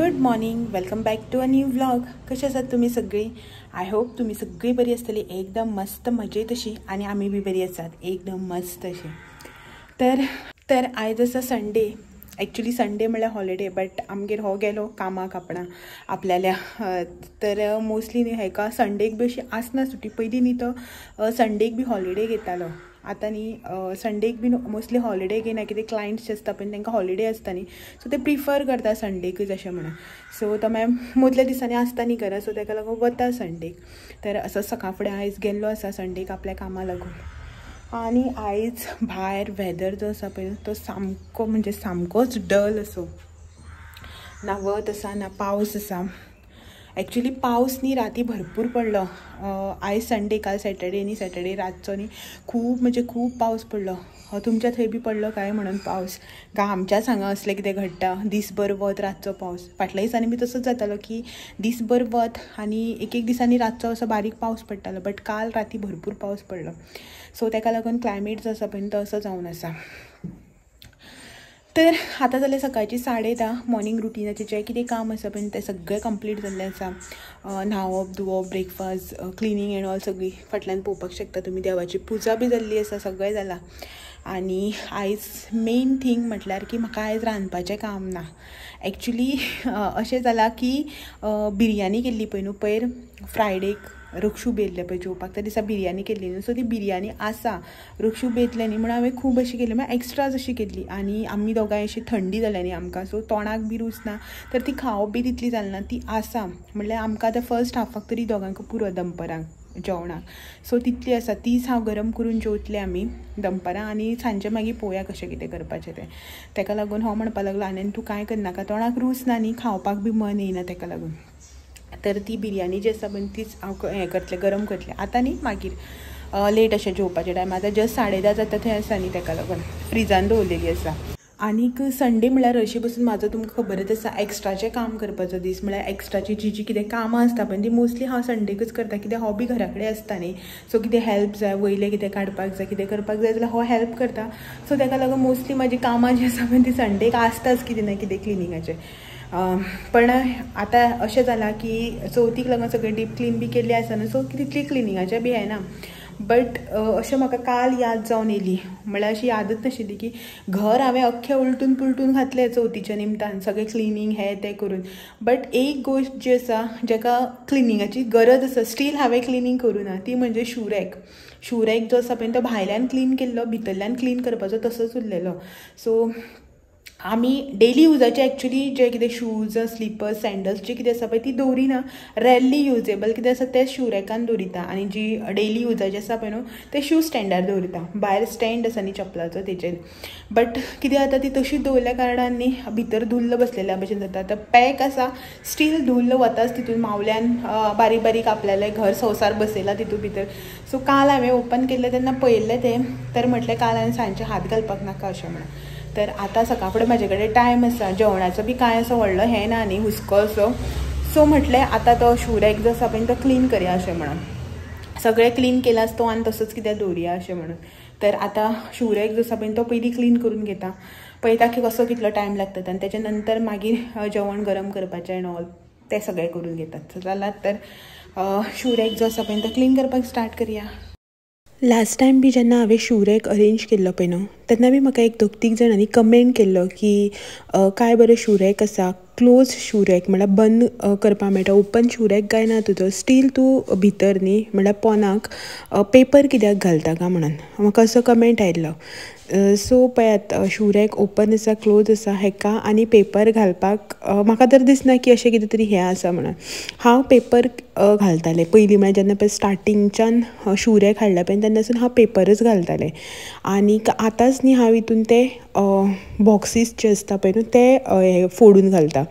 Good morning, welcome back to a new vlog. कशे आसात तुमी सगळीं? I hope तुमी सगळीं बरी आसतली, एकदम मस्त मजेत अशी, आनी आमी बी बरी आसात एकदम मस्त अशी. तर तर आयज आसा संडे. ॲक्च्युली संडे म्हळ्यार हॉलिडे, बट आमगेर हो गेलो कामाक आपणा आपल्याल्या. तर मोस्टली न्ही हेका संडेक बी अशी आसना सुटी. पयलीं न्ही तो संडेक बी हॉलिडे घेतालो, आतां न्ही संडेक बी मोस्टली हॉलिडे घेयना. कितें क्लायंट्स जे आसता पळय तांकां हॉलिडे आसता न्ही, सो ते प्रिफर करता संडेकूच अशें म्हणून. सो तो मागीर मदल्या दिसांनी आसता न्ही घरा, सो ताका लागून वता संडेक. तर असो सकाळ फुडें आयज गेल्लो आसा संडेक आपल्या कामाक लागून. आनी आयज भायर वेदर जो आसा पळय तो सामको म्हणजे सामकोच डल असो, ना वत आसा ना पावस आसा. ॲक्च्युली पावस न्ही राती भरपूर पडलो. आयज संडे, काल सॅटर्डे न्ही, सॅटर्डे रातचो न्ही खूब म्हणजे खूब पावस पडलो. तुमच्या थंय बी पडलो काय म्हणून पावस? काय आमच्याच हांगा असलें कितें घडटा, दीसभर वत रातचो पावस. फाटल्या दिसांनी बी तसोच जातालो की दीसभर वत आनी एक एक दिसांनी रातचो असो बारीक पावस पडटालो, बट काल राती भरपूर पावस पडलो. सो ताका लागून क्लायमेट जो आसा पळय तो असो जावन आसा. तर आतां जालें सकाळची 10:30. मॉर्निंग रुटिनाचें जें कितें काम आसा पळय तें सगळें कंप्लीट जाल्लें आसा. न्हांवप, धुवप, ब्रेकफास्ट, क्लिनींग एंड ऑल सगळी फाटल्यान पळोवपाक शकता तुमी. देवाची पुजा बी जाल्ली आसा, सगळें जालां. आनी आयज मेन थींग म्हटल्यार की म्हाका आयज रांदपाचें काम ना. ॲक्च्युली अशें जालां की बिरयानी केल्ली पळय न्हू पयर फ्रायडेक, रक्षू बेतलें पळय जेवपाक, त्या दिसा बिरयानी केल्ली न्हू. सो ती बिरयानी आसा, रक्षू बेतलें न्ही म्हणून हांवें खूब अशी केली, म्हळ्यार एक्स्ट्राच अशी केल्ली. आनी आमी दोगांय अशी थंडी जाल्या न्ही आमकां, सो तोंडाक बी रूच ना, तर ती खावप बी तितली जालना. ती आसा म्हणल्यार आमकां आतां फर्स्ट हाफाक तरी दोगांक पुरो दनपरांक जेवणाक. सो तितली आसा, तीच हांव गरम करून जेवतलें आमी दनपरां, आनी सांजे मागीर पळोवया कशें कितें करपाचें तें. ताका लागून हांव म्हणपाक लागलो आनी तूं कांय करनाका, तोंडाक रूच ना न्ही, खावपाक बी मन येयना ताका लागून. तर ती बिरयानी जी आसा पळय तीच हांव हें करतलें, गरम करतलें आतां न्ही, मागीर लेट अशें जेवपाचें टायम. आतां जस्ट 10:30 जाता थंय आसा न्ही, ताका लागून फ्रिजान दवरलेली आसा. आनीक संडे म्हळ्यार हरशीं पसून म्हाजो तुमकां खबरच आसा एक्स्ट्राचें काम करपाचो दीस. म्हळ्यार एक्स्ट्राची जी जी कितें कामां आसता पळय ती मोस्टली हांव संडेकूच करता, कित्याक हांव बी घरा कडेन आसता न्ही. सो कितें हेल्प जाय, वयलें कितें काडपाक जाय, कितें करपाक जाय जाल्यार हो हेल्प करता. सो ताका लागून मोस्टली म्हाजी कामां जी आसा पळय ती संडेक आसताच कितें ना कितें क्लिनिंगाचें. पण आतां अशें जालां की चवथीक लागून सगळें डीप क्लीन बी केल्लें आसा न्हू, सो तितली क्लिनिंगाचें बी हें ना. बट अशें म्हाका काल याद जावन येयली, म्हळ्यार अशी यादच नाशिल्ली की घर हांवें अख्खें उलटून पुलटून घातलें चवथीच्या निमतान, सगळें क्लिनींग हें तें करून. बट एक गोश्ट जी आसा जेका क्लिनिंगाची गरज आसा, स्टील हांवें क्लिनींग करूं ना, ती म्हणजे शू रॅक. शू रॅक जो आसा पळय तो भायल्यान क्लीन केल्लो, भितरल्यान क्लीन करपाचो तसोच उरलेलो. सो आमी डेली युजाचे एक्चुली जे कितें शूज, स्लिपर्स, सँडल्स जे कितें आसा पळय ती दवरिना, रॅरली युजेबल कितें आसा ते शू रॅकान दवरिता, आनी जी डेली युजाचे आसा पळय न्हू ते शू स्टँडार दवरिता. भायर स्टँड आसा न्ही चपलाचो तेजेर. बट कितें जाता ती तशीच दवरल्या कारणान न्ही भितर धुल्ल बसलेल्या भशेन जाता. आतां पॅक आसा, स्टील धुल्ल वताच तितून, मावल्यान बारीक बारीक आपल्यालें घर संवसार बसयला तितून भितर. सो काल हांवें ओपन केल्लें तेन्ना पळयल्लें तें, तर म्हटलें काल हांवें सांजचें हात घालपाक नाका अशें म्हणून. तर आतां सकाळ फुडें म्हाजे कडेन टायम आसा, जेवणाचो बी कांय असो व्हडलो हें ना न्ही हुस्को असो. सो म्हटलें आतां तो शू रॅक जो आसा पळय तो क्लीन करया अशें म्हणून. सगळें क्लीन केलां तो आनी तसोच कित्याक दवरुया अशें म्हणून. तर आतां शू रॅक जो आसा पळय तो पयलीं क्लीन करून घेता, पळयता की कसो कितलो टायम लागता, आनी तेच्या नंतर मागीर जेवण गरम करपाचें एंड ऑल तें सगळें करून घेतात. जाल्यार तर शू रॅक जो आसा पळय तो क्लीन करपाक स्टार्ट करया. लास्ट टायम बी जेन्ना हांवें शू रॅक अरेंज केल्लो पळय न्हू तेन्ना बी म्हाका एक दोग तीग जाणांनी कमेंट केल्लो की काय बरें शू रॅक आसा, क्लोज शू रॅक म्हळ्यार बंद करपाक मेळटा, ओपन शू रॅक काय ना तुजो, स्टील तूं भितर न्ही म्हळ्यार पोनाक पेपर कित्याक घालता काय म्हणून म्हाका असो कमेंट आयिल्लो. सो पळयात शू रॅक ओपन आसा क्लोज आसा हेका आनी पेपर घालपाक म्हाका तर दिसना की अशें कितें तरी हें आसा म्हणून. हांव पेपर घालतालें पयलीं, म्हळ्यार जेन्ना पळय स्टार्टिंगच्यान शू रॅक हाडला पळय तेन्नासून हांव पेपरच घालतालें. आनीक आतांच न्ही हांव हितून ते बॉक्सीस जे आसता पळय न्हू ते फोडून घालता.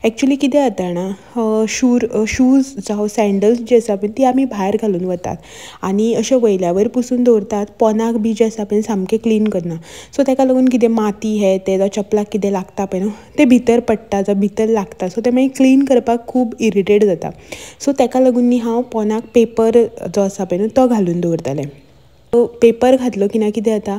एक्चुली कितें जाता जाणा, शूज जावं सँडल्स जे आसा पळय ती आमी भायर घालून वतात आनी अशें वयल्या वयर पुसून दवरतात, पोनाक बी जे आसा पळय सामकें क्लीन करना. सो ताका लागून कितें माती हें तें जावं चपलाक कितें लागता पळय न्हू तें भितर पडटा जावं भितर लागता, सो तें मागीर क्लीन करपाक खूब इरिटेट जाता. सो ताका लागून न्ही हांव पोनाक पेपर जो आसा पळय न्हू तो घालून दवरतालें. पेपर घातलो की ना कितें जाता,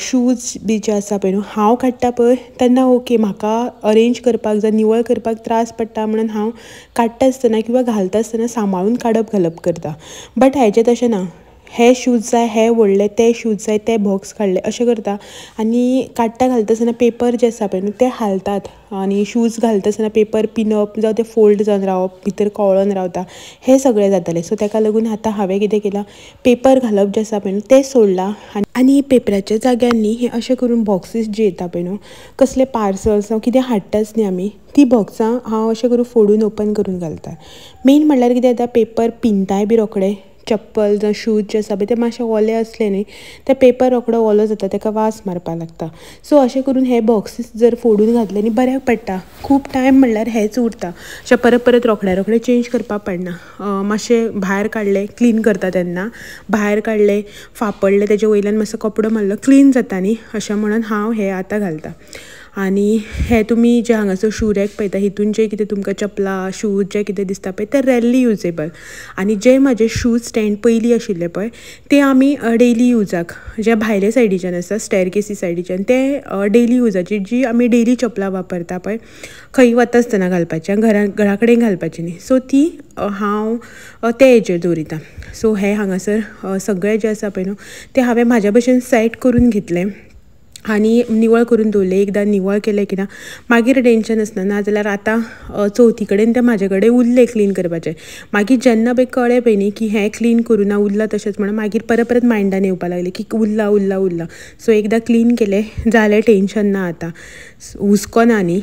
शूज बी जे आसा पळय न्हू हांव काडटा पळय तेन्ना ओके, म्हाका अरेंज करपाक जाय, निवळ करपाक त्रास पडटा म्हणून हांव काडटा आसतना किंवां घालता आसतना सांबाळून काडप घालप करता. बट हेजें तशें ना, हे शूज जाय, हे व्हडले ते शूज जाय, ते बॉक्स काडले अशें करता. आनी काडटा घालता आसतना पेपर जे आसा पळय न्हू ते हालतात आनी शूज घालता आसतना पेपर पिनप जावं ते फोल्ड जावन रावप, भितर कवळोन रावता, हें सगळें जातालें. सो ताका लागून आतां हांवें कितें केलां, पेपर घालप जें आसा पळय न्हू तें सोडलां आनी पेपराच्या जाग्यार न्ही हें अशें करून बॉक्सीस जे येता पळय न्हू, कसले पार्सल्स जावं कितें हाडटाच न्ही आमी, ती बॉक्सां हांव अशें करून फोडून ओपन करून घालता. मेन म्हणल्यार कितें जाता, पेपर पिनताय बी रोखडे, चप्पल जावं शूज जे आसा पळय ते मातशे ओले आसले न्ही ते पेपर रोखडो ओलो जाता, ताका वास मारपाक लागता. सो अशें करून हे बॉक्सीस जर फोडून घातले न्ही बऱ्याक पडटा. खूब टायम म्हणल्यार हेच उरता, अशें परत परत रोखड्या रोखडे चेंज करपाक पडना. मातशें भायर काडलें, क्लीन करता तेन्ना भायर काडलें, फापडलें, तेजे वयल्यान मातसो कपडो मारलो, क्लीन जाता न्ही, अशें म्हणून हांव हें आतां घालता. आनी हे तुमी जे हांगासर शू रॅक पळयता हितून जे कितें तुमकां चपलां शूज जे कितें दिसता पळय ते रॅरली युजेबल. आनी जे म्हाजे शूज स्टँड पयलीं आशिल्ले पळय ते आमी डेली युजाक, जे भायले सायडीच्यान आसा स्टॅरकेसी सायडीच्यान, ते डेली युजाची जी आमी डेली चपलां वापरता पळय खंय वता आसतना घालपाची, घरा कडेन घालपाची न्ही, सो ती हांव ते हेजेर दवरिता. सो हे हांगासर सगळें जें आसा पळय न्हू तें हांवें म्हाज्या भशेन सेट करून घेतलें आनी निवळ करून दवरलें. एकदां निवळ केलें की ना मागीर टेंशन आसना, नाजाल्यार आतां चवथी कडेन तें म्हाजे कडेन उरलें क्लीन करपाचें. मागीर जेन्ना पळय कळ्ळें पळय न्ही की हें क्लीन करूं ना उरलां तशेंच म्हणून मागीर परत परत मायंडान येवपाक लागलें की उरलां उरलां उरलां. सो एकदां क्लीन केलें जालें, टेंशन ना आतां, हुस्को ना न्ही.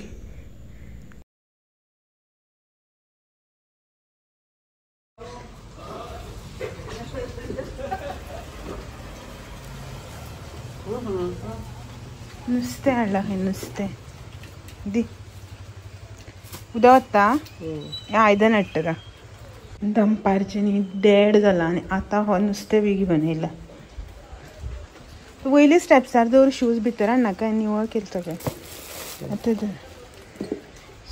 नुस्तें हाडलां खंय, नुस्तें दी उदक वता हें आयदन हाडटना. दनपारचें न्ही 1:30 जालां आनी आतां हो नुस्तें बी घेवन येयला. वयले स्टेप्सार दवर शूज, भितर हाडनाका, निवळ केलें सगळें आतां दवर.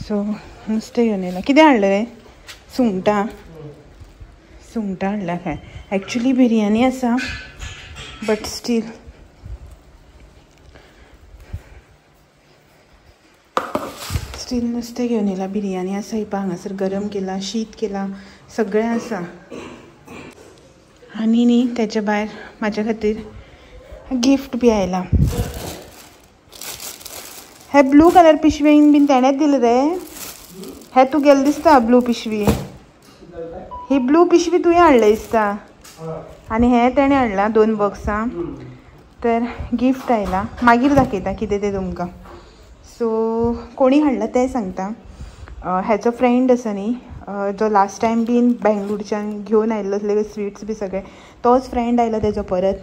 सो नुस्तें घेवन येयलां. कितें हाडलें रे? सुंगटां, सुंगटां हाडल्या खंय. एक्चुली बिरयानी आसा बट स्टील स्टील नुस्तें घेवन येयलां. बिरयानी आसा ही पळय हांगासर गरम केलां, शीत केलां, सगळें आसा. आनी न्ही तेच्या भायर म्हाज्या खातीर गिफ्ट बी आयलां. हे ब्लू कलर पिशवेन बीन तेणेच दिलें रे, हे तूं गेल्लें दिसता ब्लू पिशवी, ही ब्लू पिशवी तुवें हाडलें दिसता आनी हे तेणें हाडलां 2 बॉक्सां. तर गिफ्ट आयलां, मागीर दाखयता कितें तें तुमकां. सो कोणी हाडलां तें सांगता. हेचो फ्रेंड आसा न्ही जो लास्ट टायम बीन बेंगलोरच्यान घेवन आयिल्लो आसले स्वीट्स बी सगळे, तोच फ्रेंड आयलो तेजो परत.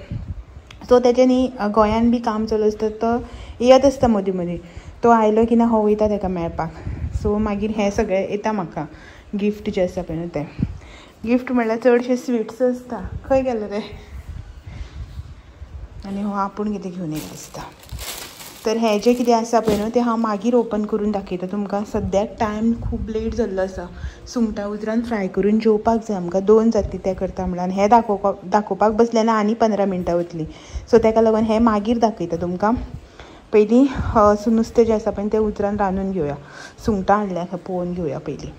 सो तेजें न्ही गोंयान बी काम चालू आसता, तो येत आसता मदीं मदीं, तो आयलो की ना हो वयता तेका मेळपाक. सो मागीर हें सगळें येता म्हाका गिफ्ट जें आसा पळय न्हू तें. गिफ्ट म्हणल्यार चडशे स्वीट्स आसता. खंय गेले रे? आनी हो आपूण कितें घेवन येयला दिसता. तर हें जें कितें आसा पळय न्हू तें हांव मागीर ओपन करून दाखयता तुमकां. सद्याक टायम खूब लेट जाल्लो आसा. सुंगटां उजरान फ्राय करून जेवपाक जाय आमकां, 2 जातलीं तें करता म्हणल्यार. आनी हें दाखोवपाक बसलें ना आनी 15 मिनटां वतलीं. सो तेका लागून हें मागीर दाखयता तुमकां. पयलीं नुस्तें जें आसा पळय तें उजरान रांदून घेवया. सुंगटां हाडल्या पळोवन घेवया पयलीं.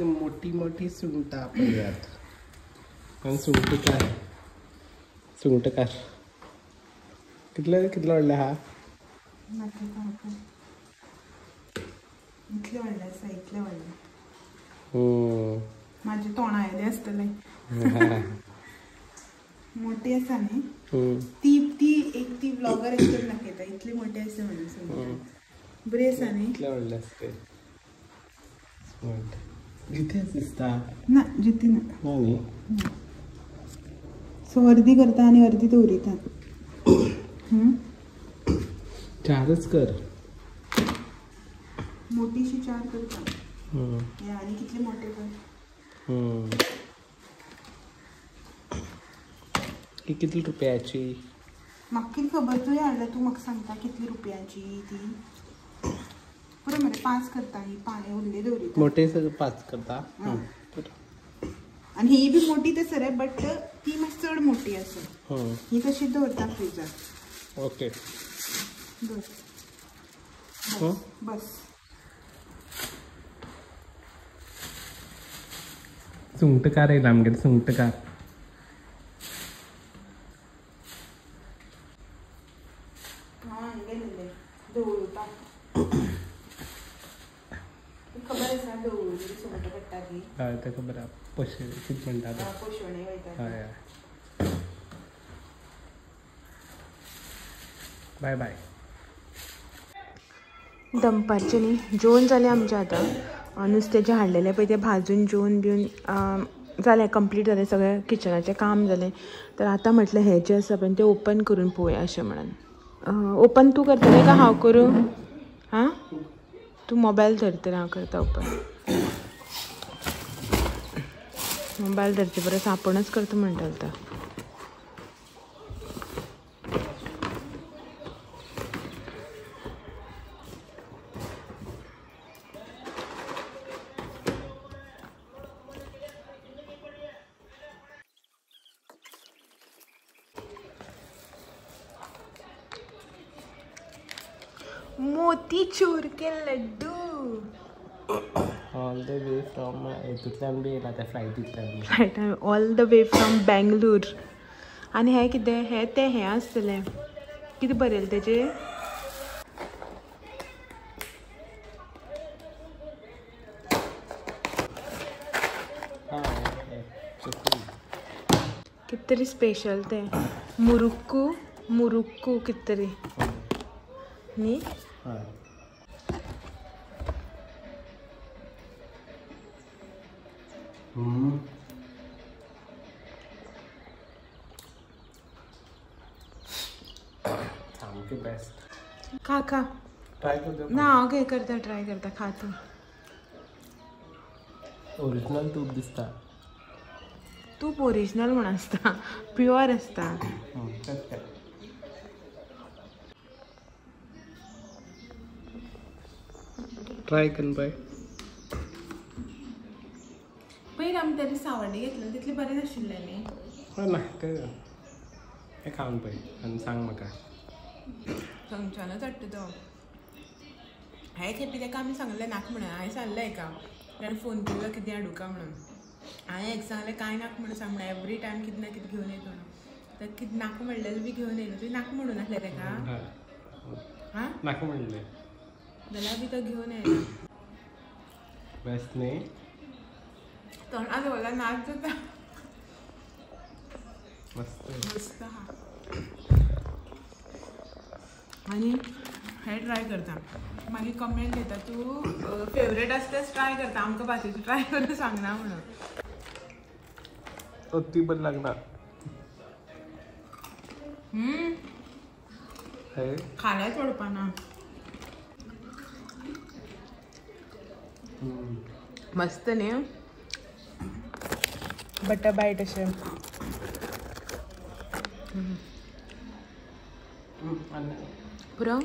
मोठी मोठी सुंगटां पळयात. सुंगटकार सुंगटकार कितले कितलो व्हडले आहा? इतले व्हडले आसा, इतले व्हडले. म्हाजे तोंडा येयलें आसतलें. मोठी आसा न्ही ती, ती एक ती व्लॉगर अशें करून दाखयता, इतली मोठी आसा म्हणून सुंगटां. बरी आसा न्ही? इतले व्हडले आसा ते. जितेच दिसता ना, जिती ना. न्ही. सो अर्दी करता आनी अर्दी दवरिता. चारच कर, मोठीशी 4 करता. आनी कितले मोठे कर. कितली रुपयाची? म्हाका कितें खबर, तुवें हाडल्या, तूं म्हाका सांगता कितली रुपयाची ती. पुरो मरे 5 करता, ही 5 उरले दवरिता. मोठे 5 करता. आनी ही बी मोठी तसर बट ती मातशी चड मोठी आसा. ही तशी दवरता फ्रिजार. ओके दवर बस. सुंगटकार येयला आमगेर, सुंगटकार. हांव गेल्ले दवरता खबर आसा, दवरून सुंगटां पडटा ती. हय तें खबर आसा. पशे कितें म्हणटा तें, पोशवणे वयता. हय हय. बाय बाय. दनपारचें न्ही जेवण जालें आमचें. आतां नुस्तें जें हाडलेलें पळय तें भाजून जेवन बिवन जालें, कंप्लीट जालें सगळें किचनाचें काम जालें. तर आतां म्हटलें हें जें आसा पळय तें ओपन करून पळोवया अशें म्हणून. ओपन तूं करतलें काय हांव करूं? आं तूं मोबायल धर तर हांव करता ओपन. मोबायल धरचे परस आपूणच करता म्हणटालो तो. मोतीचूर के laddoo all the way from हेतूंतल्यान बी येयला त्या फ्लायटींतल्यान. Flight all the way from Bangalore. आनी हें कितें, हें तें हें आसतलें कितें बरयलें तेजेर? कितें तरी स्पेशल तें मुरुक्कू, मुरुक्कू कितें तरी न्ही. सामकें बेस्ट. खा खा ट्राय करता ना हांव कितें करता, ट्राय करता. खा तूं. ओरिजिनल तूप दिसता. तूप ओरिजिनल म्हण आसता, प्युअर आसता. ट्राय कर पळय. पयर आमी तरी सावड्डे घेतलें तितलें बरें नाशिल्लें न्ही. हय ना तें हें खावन पळय आनी सांग म्हाका. थंयच्यानच हाडटा तो. हे खेपे ताका आमी सांगलें नाका म्हणून. हांवें सांगलें हेका, ताणें फोन केल्लो कितें हाडूं काय म्हणून. हांवें एक सांगलें कांय नाका म्हणून सांग म्हणून, एवरी टायम कितें ना कितें घेवन येता म्हणून. तर कितें नाका म्हणलेलें बी घेवन येयना. तुवें नाका म्हणून आसलें ताका? आं नाका म्हणलें जाल्यार बी तो घेवन येयना. बेस्ट न्ही. तोंडा दवरल्यार नाच जाता. मस्त मस्त आहा. आनी हें ट्राय करता, मागीर कमेंट येता तूं फेवरेट आसता ट्राय करता, आमकां बाकीचे ट्राय करून सांगना म्हणून. ती बरी लागना. खाल्यार सोडपाना. मस्त न्ही, बटर बायट अशें. पुरो.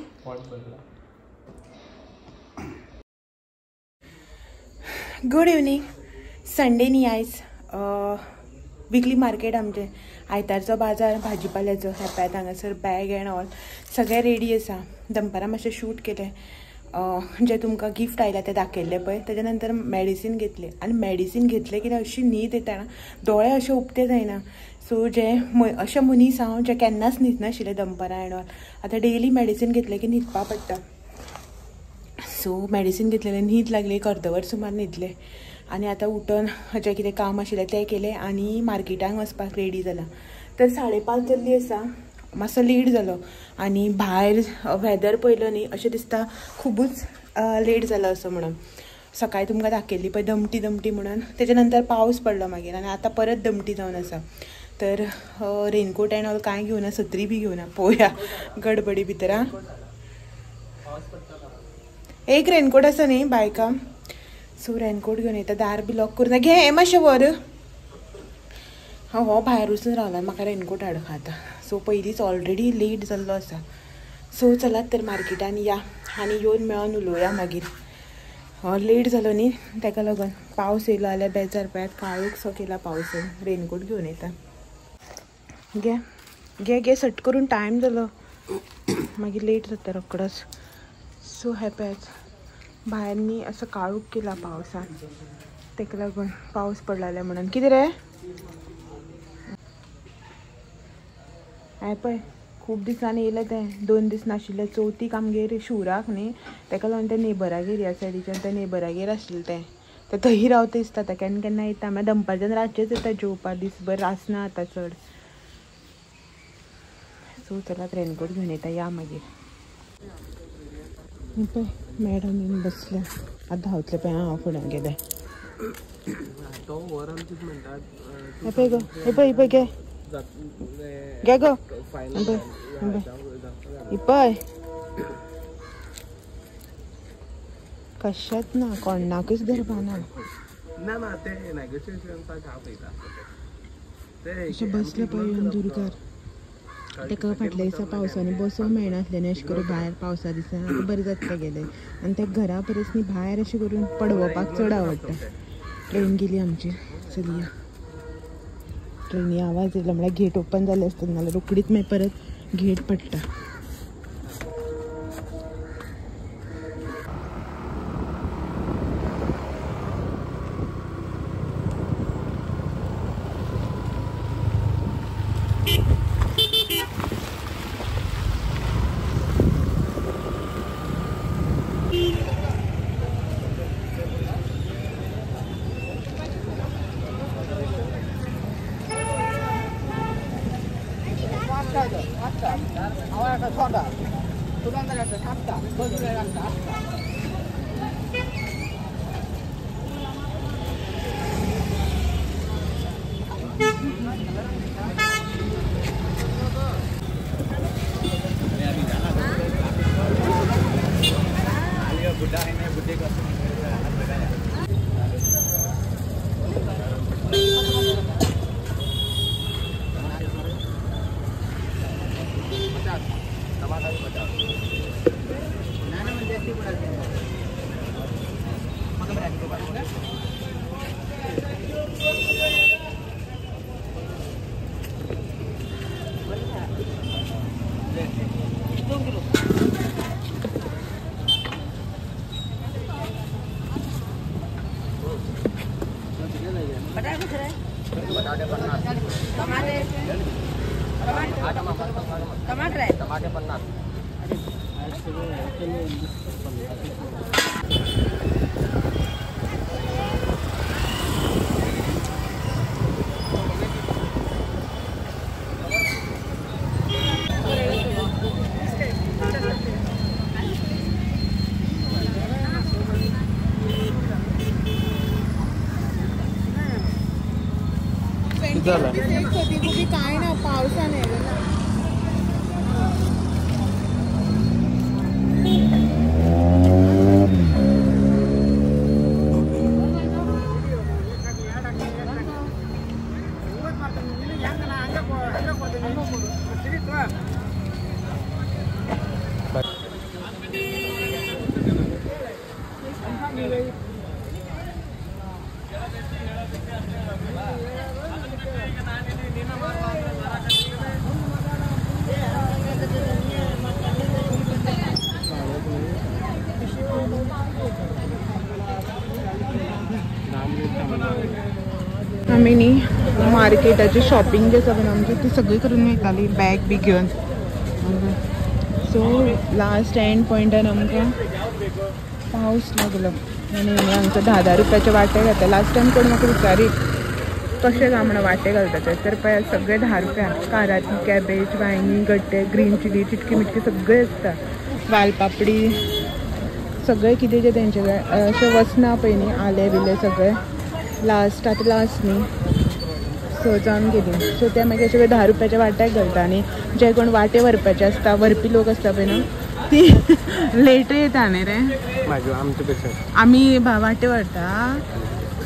Good evening. संडे न्ही आयज, विकली मार्केट आमचें आयतारचो बाजार भाजीपाल्याचो. हें हांगासर बॅग एंड ऑल सगळें रेडी आसा. दनपारां मातशें शूट केलें, जें तुमकां गिफ्ट आयलां तें दाखयल्लें पळय. तेज्या नंतर मेडिसीन घेतलें आनी मेडिसीन घेतलें कितें अशी न्हीद येता ना, दोळे अशे उक्ते जायना. सो जे अशें मनीस हांव जे केन्नाच न्हिदनाशिल्लें दनपारां एंड ऑल, आतां डेली मेडिसीन घेतलें की न्हिदपा पडटा. सो मेडिसीन घेतलेलें, न्हीद लागली, एक अर्दवर सुमार न्हिदलें आनी आतां उठून जें कितें काम आशिल्लें तें केलें आनी मार्केटान वचपाक रेडी जालां. तर 5:30 जाल्ली आसा, मातसो लेट जालो आनी भायर वेदर पळयलो न्ही अशें दिसता खुबूच लेट जालो असो म्हणून. सकाळी तुमकां दाखयल्ली पळय दमटी दमटी म्हणून, तेच्या नंतर पावस पडलो मागीर आनी आतां परत दमटी जावन आसा. तर रेनकोट एंड ऑल कांय घेवना, सत्री बी घेवना. पळोवया गडबडी भितर. एक रेनकोट आसा न्ही बायका, सो रेनकोट घेवन येता. दार बी लॉक करून घे हें मातशें व्हर. हांव हो भायर वचून रावला, म्हाका रेनकोट हाडूंक आतां. सो पयलींच ऑलरेडी लेट जाल्लो आसा. सो चलात तर मार्केटान या आनी येवन मेळोन उलोवया मागीर. लेट जालो न्ही तेका लागून. पावस येयलो जाल्यार बेजार पळयात, काळोख सो केला पावसान. रेनकोट घेवन येता. घे घे घे सट करून टायम जालो मागीर लेट जाता रोकडोच. सो हे पळयात भायर न्ही असो काळोख केला पावसान, तेका लागून पावस पडलेले म्हणून. कितें रे हें पळय खूब दिसांनी येयलें तें, 2 दीस नाशिल्लें. चवथीक आमगेर शिवराक न्ही, तेका लागून तें नेबरागेर ह्या सायडीच्यान तें नेबरागेर आशिल्लें तें, तें थंय रावता दिसता. आतां केन्ना केन्ना येता, मागीर दनपारच्यान रातचेंच येता जेवपाक, दीसभर आसना आतां चड. सो चलात रेनकोट घेवन येता या मागीर. पळय मॅडम येवन बसल्या आतां धांवतलें पळय हांव फुड्यान गेलें. हे पळय गो, हे पळय पळय घे घे गो, ही पळय कशेंच ना, कोणाकूच धरपाना. अशें बसलें पळय येवन दुर्गार. ताका फाटल्या दिसा पावसांनी बसोंक मेळनासलें न्ही अशें करून भायर पावसा दिसा, आतां बरें जाता गेलें. आनी त्या घरा परस न्ही भायर अशें करून पडवपाक चड आवडटा. ट्रेन गेली आमची, चलया. ट्रेनी आवाज येयलो म्हळ्यार गेट ओपन जालें आसता, नाल्यार रोकडीच मागीर परत गेट पडटा. काय ना पावसान आमी न्ही मार्केटाची शॉपिंग जे आसा पळय आमची ती सगळी करून वयताली बॅग बी घेवन. सो लास्ट एंड पॉयंटान आमकां पावस लागलो आनी हांगचो 10-10 रुपयाचे वांटे घातले. लास्ट टायम कोण म्हाका विचारी कशें काय म्हणून वांटे घालता ते, तर पळय सगळे 10 रुपया. काराती, कॅबेज, वांयगी, गड्डे, ग्रीन चिली, चिटकी मिटकी सगळें आसता, वालपापडी सगळें कितें जें तेंचे कडेन अशें वचना पळय न्ही, आलें बिलें सगळें लास्ट आतां लास्ट न्ही स जावन गेली. सो ते मागीर अशें 10 रुपयाच्या वाट्याक घालता आनी जे कोण वाटे व्हरपाचे आसता, व्हरपी लोक आसता पळय न्हू, ती लेट येता न्ही रे. आमी वाटे व्हरता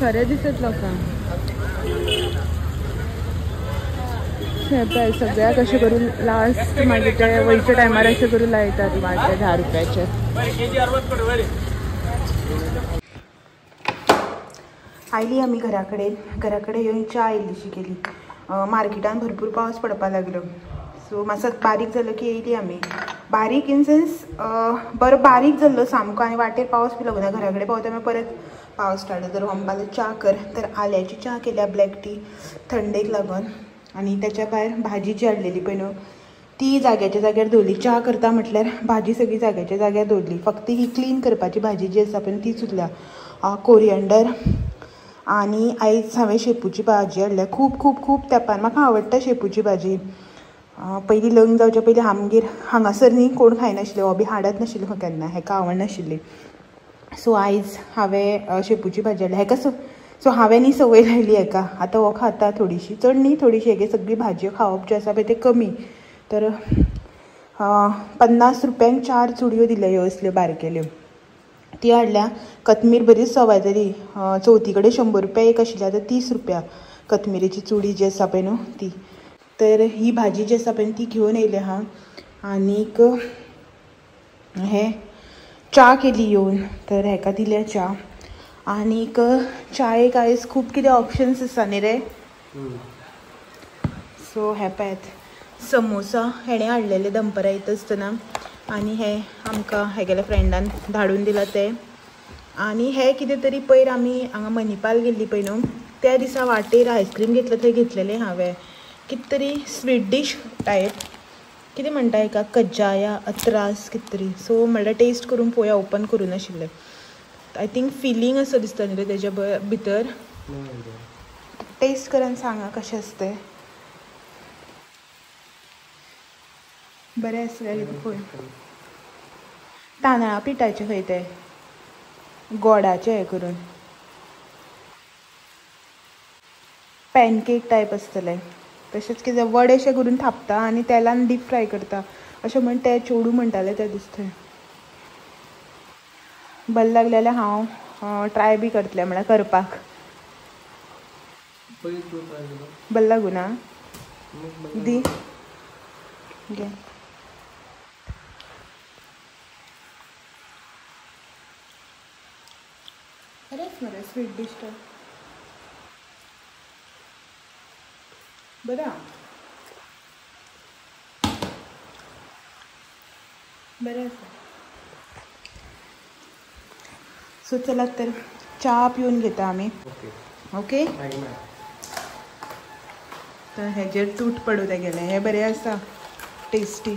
खरें दिसत लोकांक. पळय सगळ्याक अशें करून लास्ट मागीर ते वयच्या टायमार अशें करून लायतात वाटे 10 रुपयाचे. आयली आमी घरा कडेन, घरा कडेन येवन च्या इल्लीशी केली. मार्केटान भरपूर पावस पडपाक लागलो. सो मातसो बारीक जालो की येयली आमी. बारीक इन सेन्स बरो बारीक जाल्लो सामको आनी वाटेर पावस बी लागना. घरा कडेन पावता मागीर परत पावस स्टार्ट. तर म्हणपाक च्या कर, तर आल्याची च्या केल्या ब्लॅक टी थंडेक लागून. आनी त्याच्या भायर भाजी जी हाडलेली पळय न्हू ती जाग्याच्या जाग्यार दवरली. च्या करता म्हटल्यार भाजी सगळी जाग्याच्या जाग्यार दवरली. फक्त ही क्लीन करपाची भाजी जी आसा पळय तीच उरल्या. कोरियंडर आनी आयज हांवें शेपूची भाजी हाडल्या. खूब खूब खूब तेंपान म्हाका आवडटा शेपूची भाजी. पयलीं लग्न जावच्या पयलीं आमगेर हांगासर न्ही कोण खायनाशिल्ले, हो बी हाडत नाशिल्लो केन्ना, हेका आवडनाशिल्ली. सो आयज हांवें शेपूची भाजी हाडल्या हेका. सो हांवें न्ही संवय लायली हेका. आतां हो खाता थोडीशी, चड न्ही थोडीशी. हेगे सगळी भाजयो खावप ज्यो आसा पळय तें कमी. तर 50 रुपयांक 4 चुडयो दिल्यो ह्यो असल्यो बारकेल्यो, ती हाडल्या. कथमीर बरीच सवाय जाली. चवथी कडेन 100 रुपया एक आशिल्ली, आतां 30 रुपया कथमिरेची चुडी जी आसा पळय न्हू ती. तर ही भाजी जी आसा पळय ती घेवन येयले हांव. आनीक हे च्या केली येवन, तर हेका दिल्या च्या. आनीक च्यायेक आयज खूब कितें ऑप्शन्स आसा न्ही रे. सो हे पळयात समोसा हेणें हाडलेले दनपरां येता आसतना. आनी हे आमकां हेगेल्या फ्रेंडान धाडून दिला ते. आनी हे कितें तरी पयर आमी हांगा मणिपाल गेल्ली पळय न्हू त्या दिसा वाटेर आयस्क्रीम घेतलं थंय घेतलेलें हांवें. कितें तरी स्वीट डीश टायप कितें म्हणटा हेका, कज्जाया अत्रास कितें तरी. सो म्हणल्यार टेस्ट करून पळोवया, ओपन करूं नाशिल्लें. I think feeling असो दिसता न्ही रे तेज्या भितर. टेस्ट करून सांगा कशें आसता तें. बरें आसा काय कितें पळय. तांदळा पिठाचें खंय तें, गोडाचें हें करून पॅनकेक टायप आसतलें. तशेंच कितें वडेशें करून थापता आनी तेलान डीप फ्राय करता अशें म्हण ते चेडूं म्हणटालें त्या दीस थंय. बरें लागलें जाल्यार हांव ट्राय बी करतलें म्हळ्यार करपाक. बरें लागूं ना दी घे. बरेंच मरे स्वीट डीश तर बरें बरें आसा. सो चलात तर च्या पिवन घेता आमी. ओके तर हेजेर तूट पडूं तेगेलें. हें बरें आसा टेस्टी.